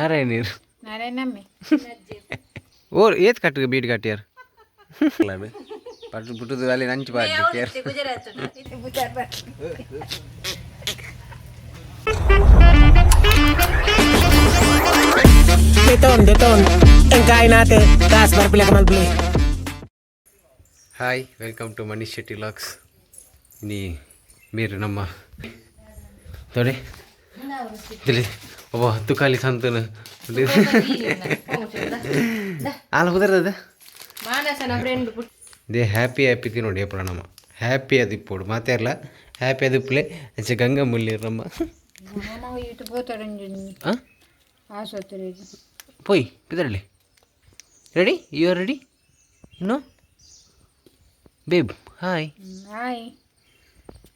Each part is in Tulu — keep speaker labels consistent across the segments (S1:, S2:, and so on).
S1: ನಾರಾಯಣೀರ್
S2: ನಾರಾಯಣಮ್ಮೆ.
S1: ಓ ಏತ್ ಕಟ್ಟು ಬೀಡ್ ಕಟ್ಟಿಯಾರ ಪಟ್ಟು ಪುಟ್ಟದು ಅಲ್ಲಿ ನಂಚು ಪಾಡ್ದು.
S3: Deton, deton. Ang kain natin. Taas para pila ka malbuli.
S1: Hi, welcome to Manish Shetty vlogs. ನೀ ಮೀರು ನಮ್ಮ ತೊಡೆ ತಿಳಿ ಒಬ್ಬ ಹತ್ತು ಖಾಲಿ ಸಂತನ ಆಲ ಕುದರದ.
S4: ಮಾನಸನ ಫ್ರೆಂಡ್.
S1: They happy happy ತಿ ನೋಡಿ ಅಪ್ಪಣ ನಮ್ಮ ಹ್ಯಾಪಿ ಅದು ಇಪ್ಪೋಡು ಮಾತಾಡ್ಲ ಹ್ಯಾಪಿ ಅದು ಇಪ್ಪಲೆ ಅಂಚೆ ಗಂಗಾ ಮುಲ್ಲೇರು ನಮ್ಮ.
S2: ನಾವು ಇಟ್ಟು ಪೋತಾಡಂಜಿ.
S1: ಹಾಂ.
S2: ಆಸ್ಪತ್ರೆಗೆ.
S1: ಪೋಯ್ ಪಿದರಲಿ. Ready? You are ready? No babe, hi.
S2: Hi.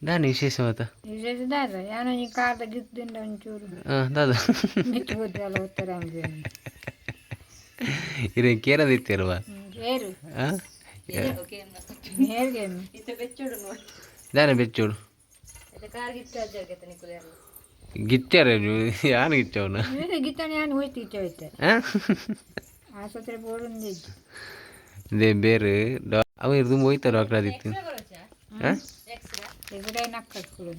S1: ದಾನೆ ವಿಶೇಷ ಮಾತ?
S2: ವಿಶೇಷ ದಾದ ಯಾನೊಂಜಿ ಕಾರ್ದ ಗಿತ್ತಿಂಡ ಒಂಚೂರು.
S1: ಹಾಂ ದಾದ?
S2: ಮಿತ್ತು ಹೋದ್ರಲ್ಲ ಉತ್ತರ.
S1: ಇರೇ ಕೇರದಿತ್ತಿಲ್ವಾ?
S2: ಏರು.
S1: ಹಾಂ.
S2: ಹೇಗೆ?
S1: ದಾನೆ ಬೆಚ್ಚೋಡು ಗಿಚ್ಚಾರ ಯಾನು ಗಿಚ್ಚವನ?
S2: ಗಿತ್ತಣೆ ಯಾನು ಹೋಯ್ತು ಗಿಚ್ಚ ಹೋಯ್ತೆ.
S1: ಹಾಂ.
S2: ಆಸ್ಪತ್ರೆ ಬೋಡುಂದಿದ್ದು.
S1: They ಬೇರೆ ಡಾ ಅವ ಇರ್ದು ಹೋಯ್ತ ಡಾಕ್ಟರ್ ಆದಿತ್ತು. ಹಾಂ.
S2: ಎದುರೇ ನಕ್ಕಳು.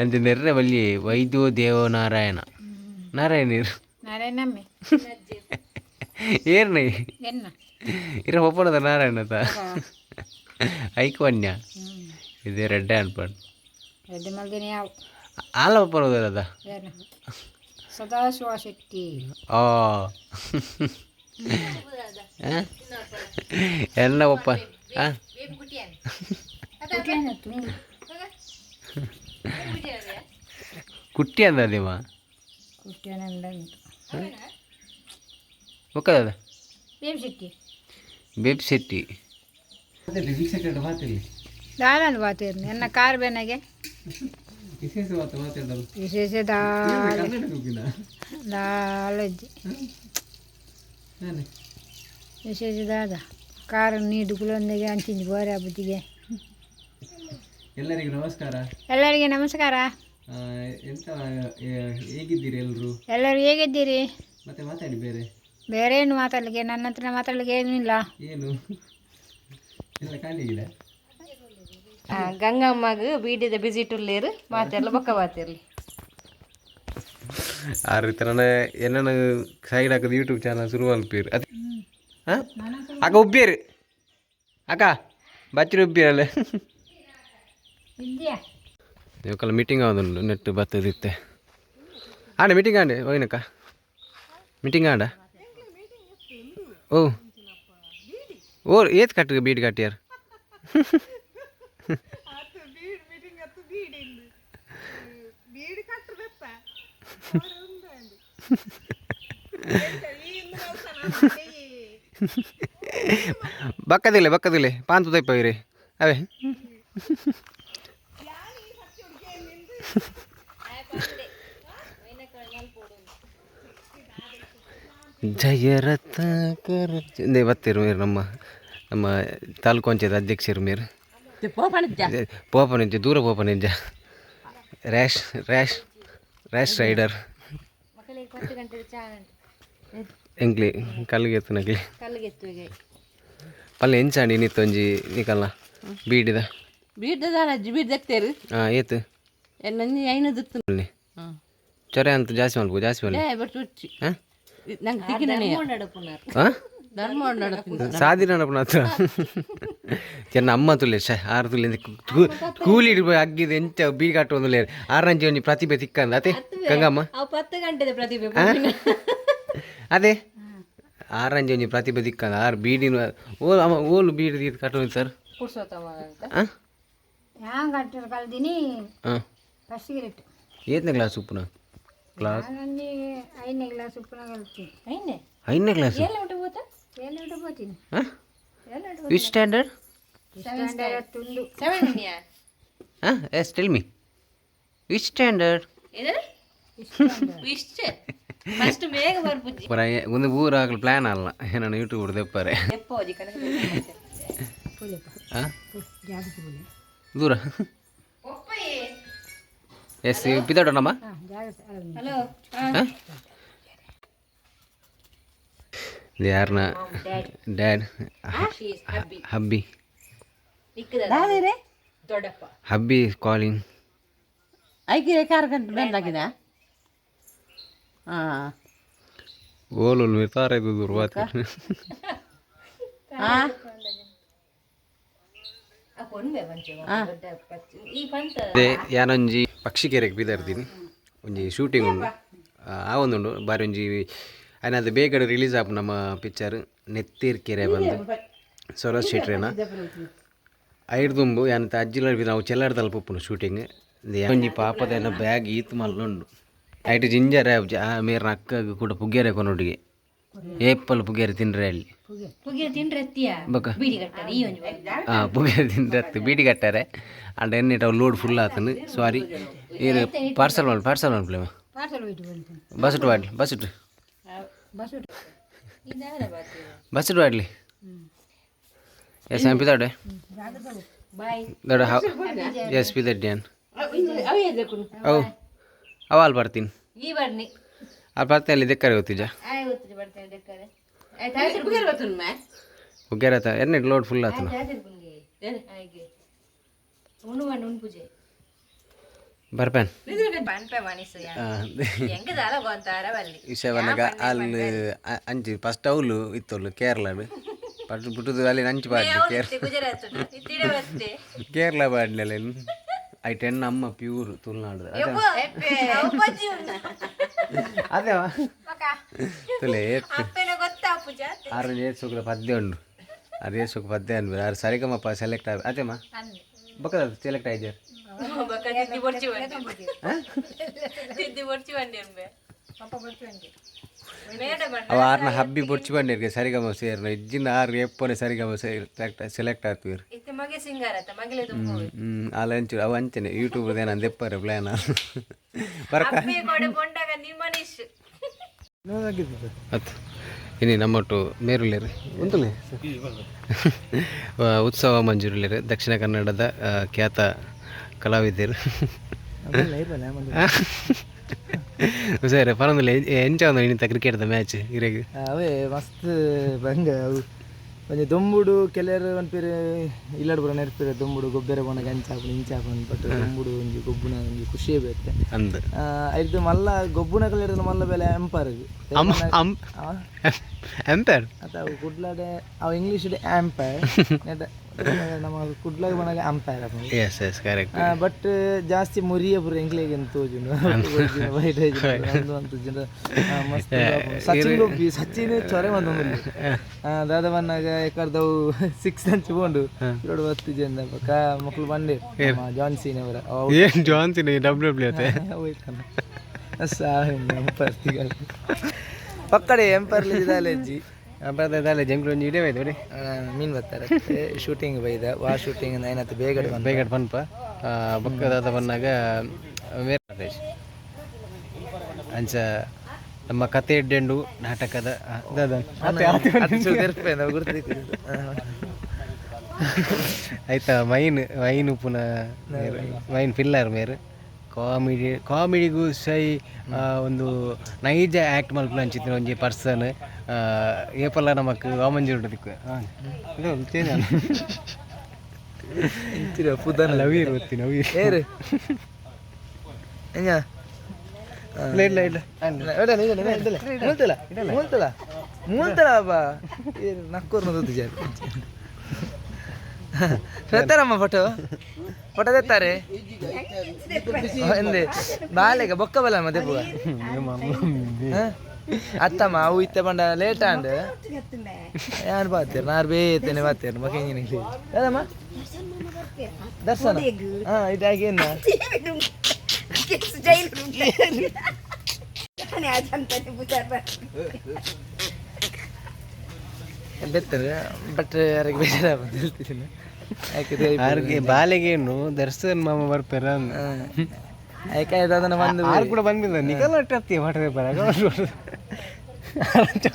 S1: ಅಂಚೆ ನೆರ್ರೆ ಬಲ್ಲಿ ವೈದ್ಯೋ ದೇವೋ ನಾರಾಯಣ ನಾರಾಯಣೀರ್.
S2: ನಾರಾಯಣಮ್ಮೆ.
S1: ಏರ್ನಿ?
S2: ಎನ್ನ.
S1: ಇರ ಒಪ್ಪಣದ ನಾರಾಯಣ ತ ಐಕ್ವನ್ಯ ಇದೇ ರೆಡ್ಡೆ ಅನ್ಪಣ್.
S2: ರೆಡ್ಡಿ ಮಲ್ದಿನ ಯಾವ.
S1: ಆಲ ಒಪ್ಪಣದ.
S2: ಏನು ಸದಾಶಿವ ಶೆಟ್ಟಿ.
S1: ಆ ಎನ್ನ ಒಪ್ಪ ಹಾಂ. ಕುಟ್ಟಿ ಅಂದದೇವ.
S2: ಕುಟ್ಟಿಯನಂದ.
S1: ಒಕ್ಕದ.
S2: ಬೇಬ್ ಶೆಟ್ಟಿ.
S1: ಬೇಬ್ ಶೆಟ್ಟಿ.
S2: ದಾದಾಂಡ್ ಬಾತಿರ್ನಿ ಎನ್ನ ಕಾರ್ ಬೆನಗೆ ವಿಶೇಷ ದಾಲ ದಾಲಜ್ಜಿ ವಿಶೇಷ ದಾದ ಕಾರ್ ನೀಡು ಕುಲೊಂದಿಗೆ ಅಂಚಿಂಚಿ ಬೋರೆ ಬುದ್ಧಿಗೆ.
S1: ಎಲ್ಲರಿಗೂ ನಮಸ್ಕಾರ.
S2: ಎಲ್ಲರಿಗೆ ನಮಸ್ಕಾರ.
S1: ಎಂತ ಹೇಗಿದ್ದೀರಿ ಎಲ್ಲರೂ?
S2: ಎಲ್ಲರೂ ಹೇಗಿದ್ದೀರಿ?
S1: ಮತ್ತೆ ಮಾತಾಡಿ ಬೇರೆ.
S2: ಬೇರೆ ಏನು ಮಾತಾಡಲಿಕ್ಕೆ? ನನ್ನ ಹತ್ರ ಮಾತಾಡಲಿಕ್ಕೆ ಏನೂ ಇಲ್ಲ.
S1: ಏನು ಎಲ್ಲ ಖಾಲಿ ಇಲ್ಲ.
S4: ಗಂಗಮ್ಮಗ್ ಬೀಡಿದ ಬಿಸಿ ಟುಲ್ಲೇರು ಮಾತೆರ್ಲ ಬೊಕ್ಕ ಬಾತಿರ್ಲಿ.
S1: ಆ ರೀತಿ ನನ್ನ ಏನನ್ನ ಸೈಡ್ ಹಾಕೋದು ಯೂಟ್ಯೂಬ್ ಚಾನಲ್ ಶುರು ಅಲ್ಪೀರ್ ಅದು. ಹಾಂ ಅಕ್ಕ, ಉಬ್ಬಿಯರು ಅಕ್ಕ, ಬಚ್ಚಿರಿ ಉಬ್ಬಿಯರಲ್ಲ.
S2: ಇದೆಯಾ?
S1: ಇವಕ್ಕೆಲ್ಲ ಮೀಟಿಂಗ್ ಆವೊಂದುಂಡು ನೆಟ್ ಬತ್ತದಿತ್ತೆ ಆಂಡ ಮೀಟಿಂಗ್ ಆಂಡೆ ಹೋಯ್ನಕ್ಕ ಮೀಟಿಂಗ್ ಆಂಡ. ಓ ಓ ಏತ್ ಕಟ್ಟು ಬೀಡ್ ಕಟ್ಟಿಯಾರ? ಬಕ್ಕದಿಲ್ಲ ಬಕ್ಕದಿಲ್ಲ ಪಾಂತು ತೈಪವಿರಿ ಅವೇ. ಜಯರತ್ನಾಕರ ಇಂದೇ ಬತ್ತೀರು ಮೇರ್ ನಮ್ಮ ನಮ್ಮ ತಾಲೂಕು ಪಂಚಾಯತ್ ಅಧ್ಯಕ್ಷರು ಮೇರ್. ಪೋಪನಿಂಚ ದೂರ ಪೋಪನಿಂಚ ರ್ಯಾಶ್ ರ್ಯಾಶ್ ರ್ಯಾಶ್ ರೈಡರ್.
S4: ಮಕ್ಕಳಿಗೆ 10 ಗಂಟೆಗೆ ಚಾ.
S1: ಎಂಕ್ಲಿ ಕಲ್ಲಿಗೆ ಎತ್ತನಕ್ಲಿ.
S4: ಕಲ್ಲಿಗೆ.
S1: ಪಲ್ಲೆ ಎಂಚಾಂಡಿ ನಿತ್ತೊಂಜಿ ನಿಕಲ್ಲ ಬೀಡಿದ.
S4: ಬೀಡ್ದ ದಾಲಜ್ಜಿ ಬೀಡ್ ದಕ್ತೇರು.
S1: ಹಾಂ ಏತು?
S4: ಎನ್ನಂಜಿ ಐನ ದಿತ್ತು.
S1: ಚೊರೆ ಅಂತ ಜಾಸ್ತಿ ಮಲ್ಪು ಜಾಸ್ತಿ ಮಲ್ಪು.
S4: ಬಟ್ ಉಚ್ಚಿ.
S1: ಹಾಂ.
S4: ನಂಗೆ ತಿಕ್ಕಿನೇ.
S1: ಹಾಂ.
S4: ಧರ್ಮ ನಡಪು.
S1: ಸಾದಿ ನಡಪುನ ಹತ್ರ ಚೆನ್ನ ಅಮ್ಮ ತುಲೆ ಶೇ ಆರು ತುಲೆ ಕೂಲಿ ಅಗ್ಗಿದ ಎಂಚ ಬೀಡಿ ಕಟ್ಟುವಂದುಲ್ಲೆ ಆರಂಜಿ ಒಂಜಿ ಪ್ರತಿಭೆ ತಿಕ್ಕಂದ ಅತೆ ಗಂಗಮ್ಮ.
S4: ಅವು 10 ಗಂಟೆದ ಪ್ರತಿಭೆ.
S1: ಅದೇ ಆರಂಜಿ ಒಂಜಿ ಪ್ರತಿಭೆ ತಿಕ್ಕಂದ ಆರು ಬೀಡಿನ ಓಲ್ ಅಮ್ಮ ಓಲು ಬೀಡಿ ದೀದ್ ಕಟ್ಟುವಂದು ಸರ್.
S4: ಪುರುಷೋತ್ತಮ ಅಂತ.
S1: ಹಾಂ.
S2: ಹ್ಯಾಂಗೆ ಕಟ್ಟಿರ್ ಕಲ್ದಿನಿ.
S1: ಹಾಂ.
S2: First grade.
S1: ಏತನೇ ಕ್ಲಾಸ್ ಉಪ್ಪುನ ಕ್ಲಾಸ್?
S2: ನಾನೊಂದು ಐದನೇ ಕ್ಲಾಸ್ ಉಪ್ಪುನ ಕಲ್ತೀನಿ.
S4: ಐನೇ.
S1: ಐದನೇ ಕ್ಲಾಸ್.
S4: ಎಲ್ಲ ಉಂಟು ಹೋತ.
S2: ಏಳು ಹೋಗ್ತೀನಿ.
S1: ಹಾಂ, which standard?
S2: Standard ತುಂಡು.
S4: ಸೆವೆನ್.
S1: ಹಾಂ, yes, tell me which standard?
S4: ಇಷ್ಟೇ ಫಸ್ಟ್ ಬೇಗ ಬರ್ಪುಜ್ಜಿ.
S1: ಒಂದು ಊರು ಆಗಲು ಪ್ಲ್ಯಾನ್ ಅಲ್ಲ ನಾನು ಯೂಟ್ಯೂಬ್ ದೆಪ್ಪರೆ.
S4: ಎಪ್ಪೋಜಿ ಕನಕ.
S1: ಹಾಂ.
S2: ಜಾಸ್ತಿ ಬೋಲೆ.
S1: ದೂರ. ಎಸ್ ಪಿದಾಡೋಣಮ್ಮ.
S4: ಹಲೋ.
S1: ಇದು ಯಾರನ್ನ ಡ್ಯಾಡ್? ಹಬ್ಬಿ.
S4: ದೊಡ್ಡಪ್ಪ.
S1: ಹಬ್ಬಿ ಕಾಲಿಂಗ್.
S5: ಐಕೆ ಕಾರ್ ಗಂಟೆ ಬೆಂದಾಗಿದೆ. ಹಾಂ.
S1: ಓಲು ಮಿತಾರ ಇದು ದುರ್ವಾತ.
S5: ಹಾಂ.
S1: ಅದೇ ಯಾನೊಂಜಿ ಪಕ್ಷಿಕೆರೆಗೆ ಬಿದರ್ತೀನಿ. ಒಂಜಿ ಶೂಟಿಂಗ್ ಉಂಡು, ಆ ಒಂದುಂಡು ಬಾರಿ ಒಂಜಿ ಅದು ಬೇಗ ರಿಲೀಸ್ ಆಪು ನಮ್ಮ ಪಿಕ್ಚರ್ ನೆತ್ತೀರ್ ಕೆರೆ ಬಂದು ಸೊರಸ್ ಶೆಟ್ರೇನ ಐರ್ದುಂಬು ಯಾನಂತ ಅಜ್ಜಿಲ ನಾವು ಚೆಲ್ಲಾಡ್ದಲ್ಪ ಉಪ್ಪುನು ಶೂಟಿಂಗ್. ಒಂಜಿ ಪಾಪದ ಏನ ಬ್ಯಾಗ್ ಈತ್ ಮಲ್ಲುಂಡು. ಐಟ್ ಜಿಂಜರ್ ಮೇರ್ನ ಅಕ್ಕಗ್ ಕೂಡ ಪುಗ್ಗೆರೆ ಕೊನೊಟ್ಟಿಗೆ ಏಪಲ್ ಪುಗ್ಗೆರೆ ತಿನ್ರೆ ಅಲ್ಲಿ.
S4: ಪುಗೆ ತಿಂಡ್ರೆ ಅತ್ತಿಯ?
S1: ಬೊಕ?
S4: ಬೀಡಿ ಕಟ್ಟರೆ ಈ ಒಂಜಿ.
S1: ಆ ಪುಗ್ಗೆರೆ ತಿಂದ್ರೆ ಅತ್ತು ಬೀಡಿ ಕಟ್ಟಾರೆ. ಅಂಡ ಎನ್ನಿಟ ಲೋಡ್ ಫುಲ್ ಆತನು. ಸಾರಿ, ಈರು ಪಾರ್ಸಲ್ ಮಾಡಿ, ಪಾರ್ಸಲ್ ಮಾಡ್ಪ್ಲೇಮ.
S2: ಪಾರ್ಸಲ್ ಹೋಯ್ತು ಬಂತು.
S1: ಬಸ್ಟು ವಾಡ್ಲಿ, ಬಸ್ಟು.
S2: ಬಸ್.
S1: ಬಸ್ಟು ವಾಡ್ಲಿ. ಎಸ್ ಎಂ ಪಿದಾಡೆ.
S4: ಬಾಯ್.
S1: ದೊಡ್ಡ how S ಪಿದಡ್ಯಾನ್ ಅವು ಅವ ಅಲ್ಲಿ ಬರ್ತೀನಿ.
S4: ಈ ಬರ್ನಿ.
S1: ಅಲ್ಲಿ ಬರ್ತೀನಿ, ಅಲ್ಲಿ ದೆಕ್ಕರೆ ಗೊತ್ತಿಜ.
S4: ಆಯ್ ಗೊತ್ತಿದೆ, ಬರ್ತೇನೆ ದೆಕ್ಕರೆ. ಆಯ್ತು.
S1: ಉಗ್ಗೆರ ಎಣ್ಣೆ ಲೋಡ್ ಫುಲ್ ಆತನು.
S4: ಹಾಗೆ ಉಣ್ಣು ಮಾಡಿ ಉಣ್ಣು ಪೂಜೆ.
S1: ಬರ್ಪೇನ್.
S4: ಪನ್ಪೆ ಮನಸ್ಸು ಹೆಂಗದಾಲ ಗೊಂತಾರ ಬಲ್ಲಿ.
S1: ವಿಷಯವನ್ನಾಗ ಅಲ್ಲಿ ಅಂಚಿ ಫಸ್ಟ್ ಅವಳು ಇತ್ತೊಲ್ಲು ಕೇರಳಡ್ ಪಟ್ಟು ಬಿಟ್ಟುದು ಅಲ್ಲಿ ಅಂಚು ಬಾಡ್ಲಿ ಕೇರಳ.
S4: ಗುಜರಾತ್ ಇತ್ತಿಡೆ ಬತ್ತೆ.
S1: ಕೇರಳ ಬಾಡ್ಲಿ I ten ಅಮ್ಮ ಪ್ಯೂರ್ ತುಳುನಾಡು ಅದೇ ತುಲೆ.
S4: ಗೊತ್ತಾ ಪೂಜಾ?
S1: ಆರು ಏರ್ಸುಗಳ ಪದ್ಯ ಉಂಡು. ಅದು ಏರ್ಸುಗ ಪದ್ಯ ಅನ್ಬೇರೆ ಆರು ಸರಿಗಮಪ ಸೆಲೆಕ್ಟ್ ಆಗ ಅದೇಮ್ಮ ಬಕ್ಕದ ಸೆಲೆಕ್ಟ್ ಆಯ್ತು.
S4: ತಿದ್ದಿ ಬೊರ್ಚಿ ಬಂಡಿ, ತಿದ್ದಿ ಬೊರ್ಚಿ ಬಂಡಿ ಅನ್ಬೆ ಮೇಡಮ್.
S1: ಅವ ಆರ್ನ ಹಬ್ಬಿ ಬೊರ್ಚಿ ಬಂಡಿರ್ಗೆ ಸರಿಗಮ ಸೇರ್ನ ಇಜ್ಜಿನ ಆರು ಎಪ್ಪನೆ ಸರಿಗಮ ಸೆಲೆಕ್ಟ್ ಸೆಲೆಕ್ಟ್ ಆಗ್ತೀವಿ.
S4: ಇತ್ತೆ ಮಗೆ ಸಿಂಗಾರ ಆತ ಮಗಲೆ ತುಂಬ.
S1: ಹ್ಞೂ ಅಲ್ಲ ಅಂಚು ಅವ ಅಂಚನೆ ಯೂಟ್ಯೂಬ್ ಏನ ದೆಪ್ಪರೆ ಪ್ಲ್ಯಾನ್ ಬರಕ.
S4: ಅಪ್ಪೆ ಕೊಡೆ ಕೊಂಡಾಗ ನಿಮ್ಮ ಮನೀಶ್.
S1: ಅತ್ ಇನಿ ನಮ್ಮೊಟ್ಟು ಮೇರುಲೇರು ಉಂಟುಲೆ ಉತ್ಸವ ಮಂಜೂರುಲೇರು ದಕ್ಷಿಣ ಕನ್ನಡದ ಖ್ಯಾತ ಕಲಾವಿದರು ಸರಿ ಪರವಾಗಿಲ್ಲ. ಎಂಚ ಒಂದು ಇನ್ನಿತ ಕ್ರಿಕೆಟ್ದ ಮ್ಯಾಚ್ ಇರೆಗ್?
S6: ಅವೇ ಮಸ್ತ್ ಬಂಗ ಅವು ಒಂಜಿ ದೊಂಬುಡು ಕೆಲರು ಪನ್ಪೆರ್ ಇಲ್ಲಡ್ ಪೂರ ನೆರ್ಪೆರ್ ದೊಂಬುಡು ಗೊಬ್ಬೆರೆ ಪೋನಗ ಅಂಚ ಆಪುಂಡು ಇಂಚ ಆಪುಂಡು. ಬಟ್ ದೊಂಬುಡು ಒಂಜಿ ಗೊಬ್ಬುನ ಒಂಜಿ ಖುಷಿಯೇ ಬೇತೆ.
S1: ಅಂದ್.
S6: ಐರ್ದ್ ಮಲ್ಲ ಗೊಬ್ಬುನ ಕಲೆರ್ದ್ ಮಲ್ಲ ಬೆಲೆ ಎಂಪೈರ್ಗ್.
S1: ಅಮ್ ಅಮ್ ಎಂಪೈರ್.
S6: ಅತ್ತ ಅವು ಕುಡ್ಲಡೆ ಅವು ಇಂಗ್ಲೀಷ್ ಆಂಪೈರ್, ನಮ್ಮ ಕುಡ್ಲಾಗ ಪನಗ ಅಂಪೈರ್ ಆಪುಂಡು.
S1: Yes yes correct.
S6: ಬಟ್ ಜಾಸ್ತಿ ಮುರಿಯ ಪೂರ ಎಂಕ್ಲೆಗ್ ಎಂತ ತೋಜುಂಡು ಅಂದು ಅಂತ ಮಸ್ತ್ ಆಪುಂಡು. ಸಚಿನ್ ಗೊಬ್ಬಿ ಸಚಿನ್ ಚೊರೆ ಬಂದೊಂದು ದಾದ ಬನ್ನಾಗ ಎಕರ್ದವು ಸಿಕ್ಸ್ ಅಂಚ ಪೋಂಡು ರೋಡ್ ಬತ್ತಿಜೆ ಅಂದ ಬೊಕ ಮೊಕ್ಲು ಬಂಡೆ ನಮ್ಮ ಜಾನ್ ಸೀನ್ ಅವರ.
S1: ಏನು ಜಾನ್ಸಿನ ಡಬ್ಲ್ಯೂ ಡಬ್ಲ್ಯೂ ಅತ್ತೆ.
S6: ಎಂಪೈರ್ ಪಕ್ಕಡೆ ಎಂಪೈರ್ ದಾಲೆಜ್ಜಿ.
S1: ದಾಲೆ ಜಂಗ್ಲು ಒಂಜಿ ಇಡೇ ಹೋಯ್ತು ನೋಡಿ.
S6: ಮೀನ್ ಬರ್ತಾರೆ ಶೂಟಿಂಗ್ ಬೈದ ವಾ ಶೂಟಿಂಗ್ ಏನಾಯ್ತು ಬೇಗ ಬಂದ.
S1: ಬೇಗ ಪನ್ಪ ಬೊಕ್ಕ ದಾದ ಬನ್ನಾಗ ಮೇರೆ ಅಂಚ ನಮ್ಮ ಕತೆ ಎಡ್ಡೆಂಡು ನಾಟಕದ ದಾದ ಆಯ್ತಾ ಮೈನ್ ಮೈನ್ ಉಪ್ಪುನ ಮೈನ್ ಪಿಲ್ಲರ್ ಮೇರ್ ಕಾಮಿಡಿ ಕಾಮಿಡಿಗೂ ಸೈ ಒಂದು ನೈಜ ಆ್ಯಕ್ಟ್ ಮಲ್ಪುನ ಅಂಚಿತ್ತಿನ ಒಂಜಿ ಪರ್ಸನ್ ಏಪಲ್ಲ ನಮಕ್ ವಾಮಂಜಿ ದಿಕ್ಕು ಇದು ಚೇಂಜ್ ಲವೀರ್ ಗೊತ್ತಿ ನವೀರ್.
S6: ಏರು ಎಂಜ?
S1: ಇಲ್ಲ ಇಲ್ಲ ಇಲ್ಲ.
S6: ಮೂಲ್ತಲ ಮೂಲ್ತಲ ಮೂಲ್ತಲ ಬಾ ನಕ್ಕೂರ್ನ ದುಡ್ಡು ಜಾರಿ ತೆತ್ತಾರಮ್ಮ ಫೋಟೋ ಫೋಟೋ ತೆತ್ತಾರೆ ಎಂದೆ ಬಾಲೆಗ ಬೊಕ್ಕ ಬಲ ಮದೆಪುಗ ಅತ್ತಮ್ಮ ಅವು ಇತ್ತೆ ಪಂಡ ಲೇಟ್ ಆಂಡ್ ಯಾರು ಬಾತೇರು ನಾರು ಬೇತೇನೆ ಬಾತೇರು ಮಗ ಇಂಜಿನ ಅದಮ್ಮ ದರ್ಶನ ಹಾ ಇದಾಗಿ ಏನ. ಬೆತ್ತರೆ ಬಟ್ ಯಾರಿಗೆ ಬೇಜಾರಾಗ್ಬೋದು ಹೇಳ್ತಿದ್ದೀನಿ ಯಾಕೆ?
S1: ಆರ್ಗೆ ಬಾಲೆಗೇನು ದರ್ಶನ್ ಮಾಮ ಬರ್ಪೇರ.
S6: ಯಾಕೆ ಅದನ್ನ ಬಂದು
S1: ಆರು ಕೂಡ ಬಂದಿಲ್ಲ ನಿಕಲ ಅತ್ತಿ ಪಾಠ ಪೇಪರ್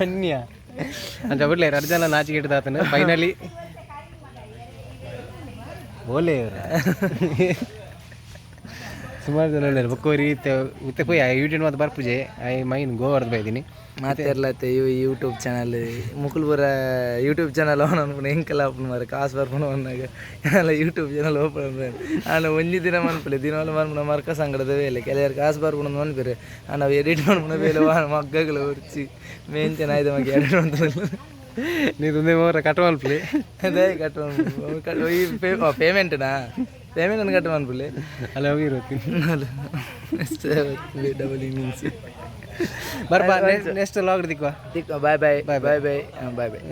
S1: ಅನ್ಯ ಅಂತ ಬಿಡ್ಲೆ ಅರ್ಜನ ನಾಚಿಕೆ ಆತನ ಫೈನಲಿ ಬೋಲೆ. ಸುಮಾರು ಜನ ಉಲ್ಲೆರ್. ಬೊಕ್ಕ ಒರಿ ಇತ್ತೆ ಇತ್ತೆ ಪೋಯಿ ಯೂಟ್ಯೂಬ್ ಮಾತ ಬರ್ಪುಜೆ. I main ಗೋವಾರ್ದ್ ಬೈದಿನಿ.
S6: ಮಾತೆರ್ಲತ್ತೆ ಇವು ಯೂಟ್ಯೂಬ್ ಚಾನಲ್ ಮುಕುಲು ಪೂರ ಯೂಟ್ಯೂಬ್ ಚಾನಲ್ ಓಪನ್ ಅನ್ಪುನ ಎಂಕಲ ಆಪುಂಡು ಮಾರ್ರೆ. ಕಾಸು ಬರ್ಪುನ ಪನ್ನಾಗ ಯಾನ್ಲ ಯೂಟ್ಯೂಬ್ ಚಾನಲ್ ಓಪನ್ ಅನ್ಪುನ. ಆಂಡ ಒಂಜಿ ದಿನ ಮನ್ಪುಲೆ, ದಿನವಲ ಮನ್ಪುನ ಮರ್ಕ ಸಂಗಡದ ಬೇಲೆ. ಕೆಲವೆರ್ ಕಾಸು ಬರ್ಪುನ ಮನ್ಪೆರ್, ಆಂಡ ಅವು ಎಡಿಟ್ ಮನ್ಪುನ ಬೇಲೆ ಮಗ್ಗಗಳು ಉರ್ಚಿ ಮೇಂಚನ ಆಯ್ದ ಬಗ್ಗೆ ಎಡಿಟ್ ಮಂತೊಂದುಲ್ಲೆರ್.
S1: ನೀರು ಒಂದೇ ಮೋರ ಕಟ್ ಮಲ್ಪುಲೆ.
S6: ಅದೇ ಕಟ್ ಮನ್ಪು. ಈ ಪೇಮೆಂಟ್ನಾ? ಪೇಮೆಂಟ್ ಕಟ್ ಮನ್ಪುಲೆ.
S1: ಅಲ್ಲ ಹೋಗಿರುತ್ತೆ.
S6: Double means.
S1: ಬರ್ಪ, ನೆಕ್ಸ್ಟ್ ಲಾಗ್ ದಿಕ್ವಾ.
S6: Bye bye bye bye bye boy.